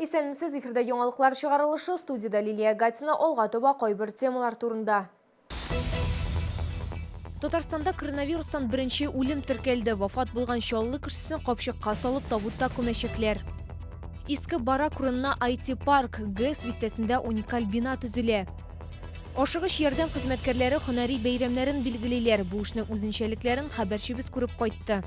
Исәнмесез, эфирда яңалыклар чыгарылышы, студиядә Лилия Гатина, алга таба кайбер темалар турында. Татарстанда коронавирустан беренче үлем теркәлде. Вафат булган Чаллы кешесен капчыкка салып табутта күмәчәкләр. Иске барак урынына IT-парк, ГЭС бистәсендә уникаль бина төзелә. Ашыгыч ярдәм хезмәткәрләре һөнәри бәйрәмнәрен билгелиләр. Бу эшнең үзенчәлекләрен хәбәрчебез күреп кайтты.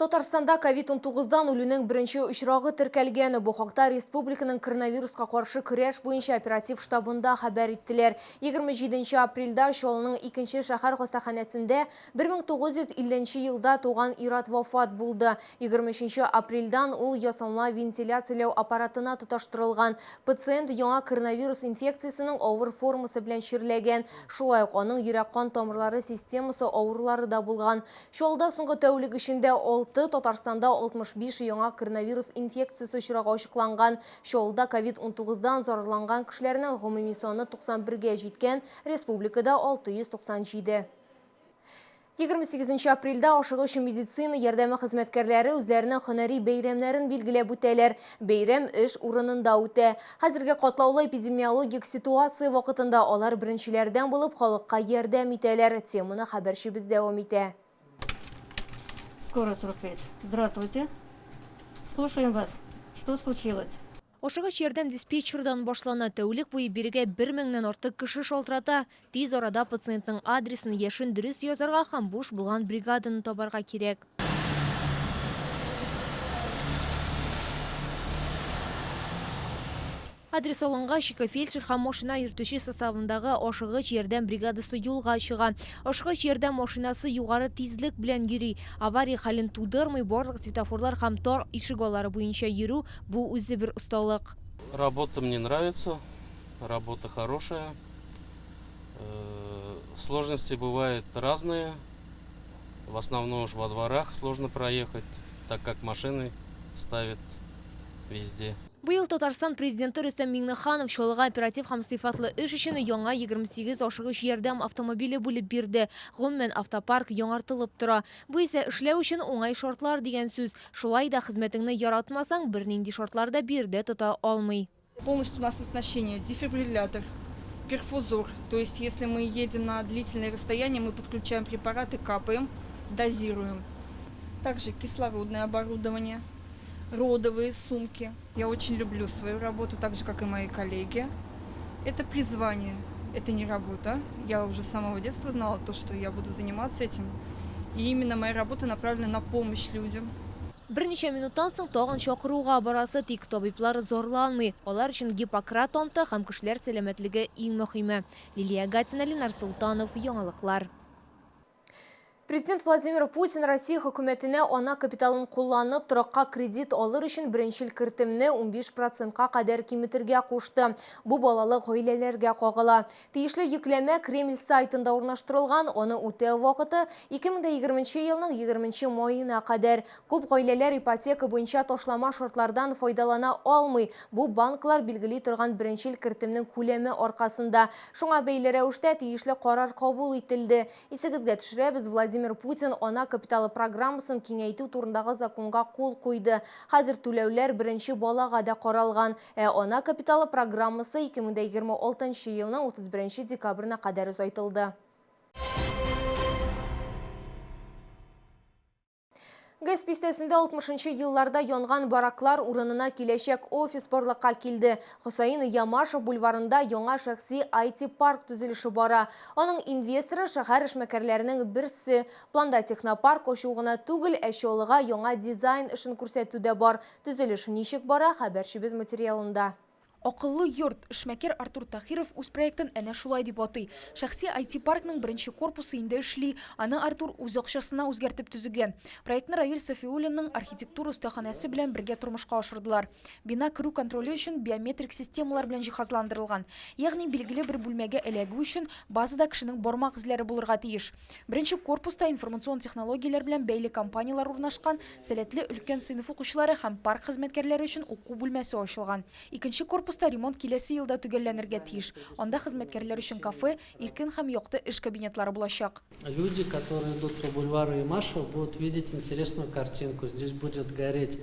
Татарстанда ковид-19дан үлүнең беренче очрагы теркәлгән. Бу хакта республиканың коронавируска каршы көрәш буенча оператив штабында хәбәр иттеләр. 27 апрельдә Чаллының икенче шәһәр хастаханәсендә 1950 елда туган ир-ат вафат булды. 23 апрельдан ул ясалма вентиляцияләү аппаратына тоташтырылган. Пациент яңа коронавирус инфекциясенең авыр формасы белән чирләгән. Шулай ук аның йөрәк-кан тамырлары системасы авырулары да булган. Чаллыда соңгы тәүлек эчендә 6, Татарстанда 65 яңа коронавирус инфекциясе очрагы ачыкланган. Чаллыда ковид-19 дан зарарланган кешеләрнең гомуми саны 91 гә җиткән, республикада 697. 28 апрельдә ашыгыч медицина ярдәме хезмәткәрләре үзләренең һөнәри бәйрәмнәрен билгеләп үтәләр. Бәйрәм эш урынында үтә. Хәзерге катлаулы эпидемиологик ситуация вакытында алар беренчеләрдән булып халыкка ярдәм итәләр. Теманы хәбәрчебез дәвам итә. Скорая 45. Здравствуйте. Слушаем вас. Что случилось? Ашыгыч ярдәм диспетчердан башлана. Тәүлек буе бирегә бер меңнән артык кеше шалтырата. Тиз арада пациентның адресын, яшен дөрес язарга һәм буш булган бригаданы табарга кирәк. Адрес алынгач, ике фельдшер һәм машина йөртүче составындагы ашыгыч ярдәм бригадасы юлга чыга. Ашыгыч ярдәм машинасы югары тизлек белән йөри. Авария хәлен тудырмый, барлык светофорлар һәм тар ишегаллары буенча йөрү, Бу үзе бер осталык. Работа мне нравится, работа хорошая. Сложности бывают разные. В основном уж во дворах сложно проехать, так как машины ставят везде. Быел Татарстан Президенты Рөстәм Миңнеханов Чаллыга оператив һәм сыйфатлы эш өчен яңа 28 ашыгыч ярдәм автомобиле бүлеп бирде. Гомумән, автопарк яңартылып тора. Бу исә эшләү өчен уңай шартлар дигән сүз. Шулай да хезмәтеңне яратмасаң, бернинди шартлар да биредә тота алмый. Полностью у нас оснащение, дефибриллятор, перфузор. То есть, если мы едем на длительное расстояние, мы подключаем препараты, капаем, дозируем. Также кислородное оборудование, родовые сумки. Я очень люблю свою работу, так же, как и мои коллеги. Это призвание, это не работа. Я уже с самого детства знала то, что я буду заниматься этим. И именно моя работа направлена на помощь людям. Берничә минуттан соң тагын чакыруга барасы, тик табиблар зарланмый. Алар өчен Гиппократ анты һәм кешеләр сәламәтлеге иң мөһиме. Лилия Гатина, Ленар Солтанов, Яңалыклар. Президент Владимир Путин Россия хөкүмәтенә ана капиталын кулланып, торакка кредит алыр өчен беренчел кертемне 15 процентка кадәр киметергә кушты. Бу балалы гаиләләргә кагыла. Тиешле йөкләмә Кремль сайтында урнаштырылган, аны үтәү вакыты 2020 елның 20 маена кадәр. Күп гаиләләр ипотека буенча ташлама шартлардан файдалана алмый, бу банклар билгели торган беренчел кертемнең күләме аркасында. Шуңа бәйле рәвештә тиешле карар кабул ителде. Исегезгә төшерәбез, Владимир Путин ана капиталы программасын киңәйтү турындагы законга кул куйды. Хәзер түләүләр беренче балага да каралган. Ә ана капиталы программасы 2026 елның 31 декабренә кадәр озайтылды. ГЭС бистәсендә 60 нчы елларда янган бараклар урынына киләчәк офис барлыкка килде. Хөсәен Ямашев бульварында яңа шәхси IT-парк төзелеше бара. Аның инвесторы шәһәр эшмәкәрләренең берсе. Планда технопарк ачу гына түгел, ә Чаллыга яңа дизайн эшен күрсәтү дә бар. Төзелеш ничек бара, хәбәрчебез материалында. Акыллы йорт. Эшмәкәр Артур Таһиров үз проектын әнә шулай дип атый. Шәхси IT-паркның беренче корпусы инде эшли. Аны Артур үз акчасына үзгәртеп төзегән. Проектны Равил Сафиуллинның архитектура остаханәсе белән бергә тормышка ашырдылар. Бина керү контроле өчен биометрик системалар белән җиһазландырылган. Ягъни билгеле бер бүлмәгә эләгү өчен базада кешенең бармак эзләре булырга тиеш. Беренче корпуста информацион технологияләр белән бәйле компанияләр урнашкан, сәләтле өлкән сыйныф укучылары һәм парк хезмәткәрләре өчен уку бүлмәсе ачылган. Икенче корпуста. Корпуста ремонт киләсе елда төгәлләнергә тиеш. Анда хезмәткәрләр өчен кафе, иркен һәм якты эш кабинетлары булачак. Люди, которые идут по бульвару Ямашева, будут видеть интересную картинку. Здесь будет гореть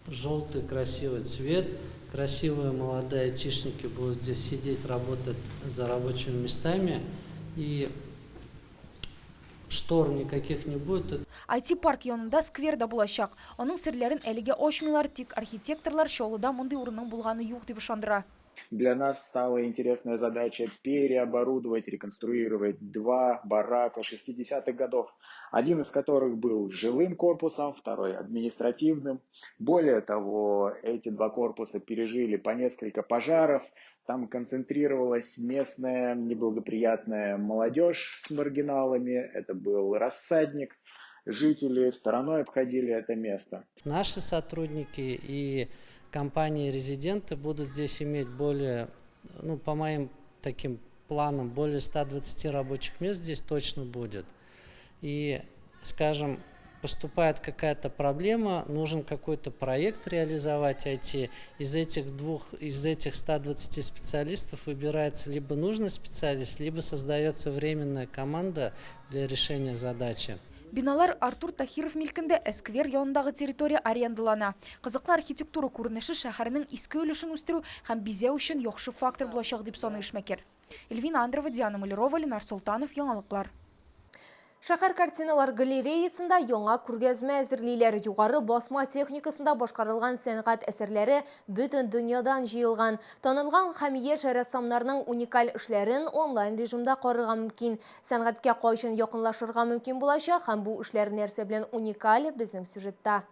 желтый красивый цвет, красивые молодые айтишники будут здесь сидеть, работать за рабочими местами, и штор никаких не будет. IT-парк янында сквер да булачак. Аның серләрен әлегә ачмыйлар, тик архитекторлар Чаллыда мондый урынның булганы юк дип ышандыра. Для нас стала интересная задача переоборудовать, реконструировать два барака 60-х годов, один из которых был жилым корпусом, второй административным. Более того, эти два корпуса пережили по несколько пожаров, там концентрировалась местная неблагоприятная молодежь с маргиналами, это был рассадник, жители стороной обходили это место. Наши сотрудники и компании-резиденты будут здесь иметь более, ну, по моим таким планам, более 120 рабочих мест здесь точно будет. И, скажем, поступает какая-то проблема, нужен какой-то проект реализовать IT. Из этих 120 специалистов выбирается либо нужный специалист, либо создается временная команда для решения задачи. Биналар Артур Тахиров милкендә, ә сквер янындагы территория арендалана. Кызыклы архитектура күренеше шәһәрнең иске өлешен үстерү һәм бизәү өчен яхшы фактор булачак дип саный эшмәкәр. Эльвина Андрова, Диана Малярова, Ленар Солтанов, Яңалыклар. Шәһәр картиналар галереясында яңа күргәзмә әзерлиләр. Югары басма техникасында башкарылган сәнгать әсәрләре бөтен дөньядан җыелган. Танылган һәм яшь рәссамнарның уникаль эшләрен онлайн режимда карарга мөмкин. Сәнгатькә кайчан якынлашырга мөмкин булачак һәм бу эшләр нәрсә белән уникаль безнең сюжетта.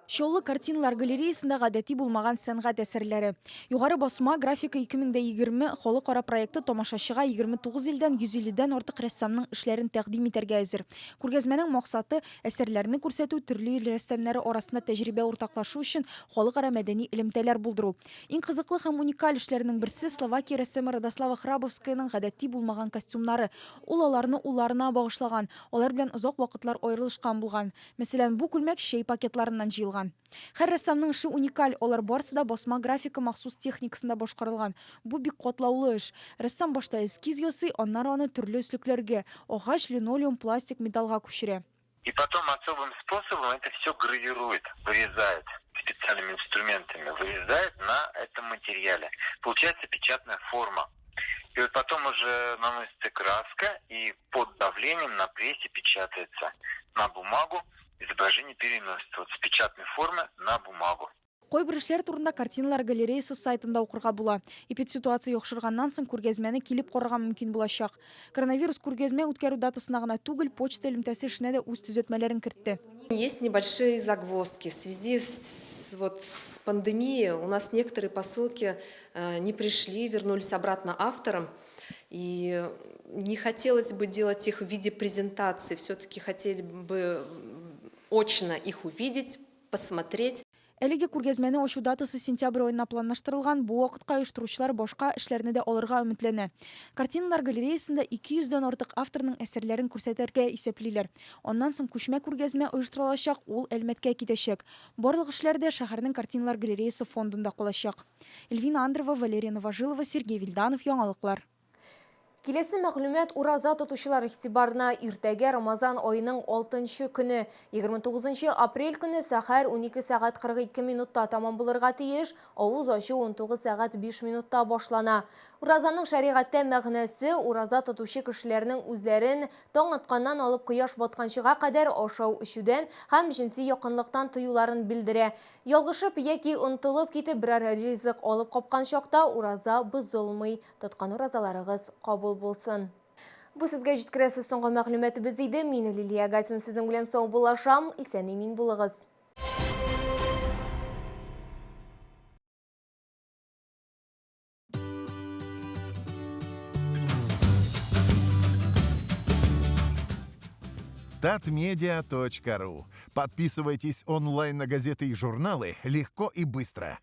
Чаллы картиналар галереясында гадәти булмаган сәнгать әсәрләре. Югары басма графика 2020 халыкара проекты тамашачыга 29 илдән 150дән артык рәссамның эшләрен тәкъдим итәргә әзер. Күргәзмәнең максаты әсәрләрне күрсәтү, төрле ил рәссамнары арасында тәҗрибә уртаклашу өчен халыкара мәдәни элемтәләр булдыру. Иң кызыклы һәм уникаль эшләрнең берсе Словакия рәссамы Радослава Храбовскаяның гадәти булмаган костюмнары. Ул аларны улларына багышлаган, алар белән озак вакытлар аерылышкан булган. Мәсәлән, бу күлмәк чәй пакетларыннан җыелган. Һәр рәссамның эше уникаль, алар барысы да басма графика махсус техникасында башкарылган. Бу бик катлаулы эш. Рәссам башта эскиз ясый, аннары аны төрле өслекләргә – агач, линолеум, пластик, металлга күчерә. И потом особым способом это все гравирует, вырезает специальными инструментами, вырезает на этом материале. Получается печатная форма. И вот потом уже наносится краска и под давлением на прессе печатается на бумагу. Изображение переносится вот с печатной формы на бумагу. Кайбер эшләр турында картиналар галереясы сайтында укырга була. Эпидситуация яхшырганнан соң күргәзмәне килеп карарга мөмкин булачак. Коронавирус күргәзмә үткәрү датасына гына түгел, почта элемтәсе эшенә дә үз төзәтмәләрен кертте. Есть небольшие загвоздки в связи с пандемией. У нас некоторые посылки не пришли, вернулись обратно авторам. И не хотелось бы делать их в виде презентации, все-таки хотели бы очно их увидеть, посмотреть. Әлеге күргәзмәне ачу датасы сентябрь аена планлаштырылган. Бу вакытка оештыручылар башка эшләрне дә алырга өметләнә. Картиналар галереясында 200дән артык авторның әсәрләрен күрсәтергә исәплиләр. Аннан соң күчмә күргәзмә оештырылачак, ул Әлмәткә китәчәк. Барлык эшләр дә шәһәрнең картиналар галереясы фондында калачак. Эльвина Андрова, Валерия Новожилова, Сергей Вильданов, Яңалыклар. Киләсе мәгълүмат ураза тотучылар игътибарына. Иртәгә Рамазан аеның 6 көне, 29 апрель көне сәхәр 12 сәгать 42 минутта тамам булырга тиеш, авыз ачу 19 сәгать 5 минутта башлана. Уразаның шәригатьтә мәгънәсе ураза тотучы кешеләрнең үзләрен таң атканнан алып кояш батканчыга кадәр ашау эчүдән һәм җенси якынлыктан тыюларын белдерә. Ялгышып яки онытылып китеп берәр ризык алып капкан чакта ураза бозылмый. Тоткан уразаларыгыз кабул булсын. Бу сезгә җиткерәсе соңгы мәгълүматыбыз иде. Мин Лилия Гатин сезнең белән саубуллашам. Исән-имин булыгыз. Татмедиа.ру. Подписывайтесь онлайн на газеты и журналы легко и быстро.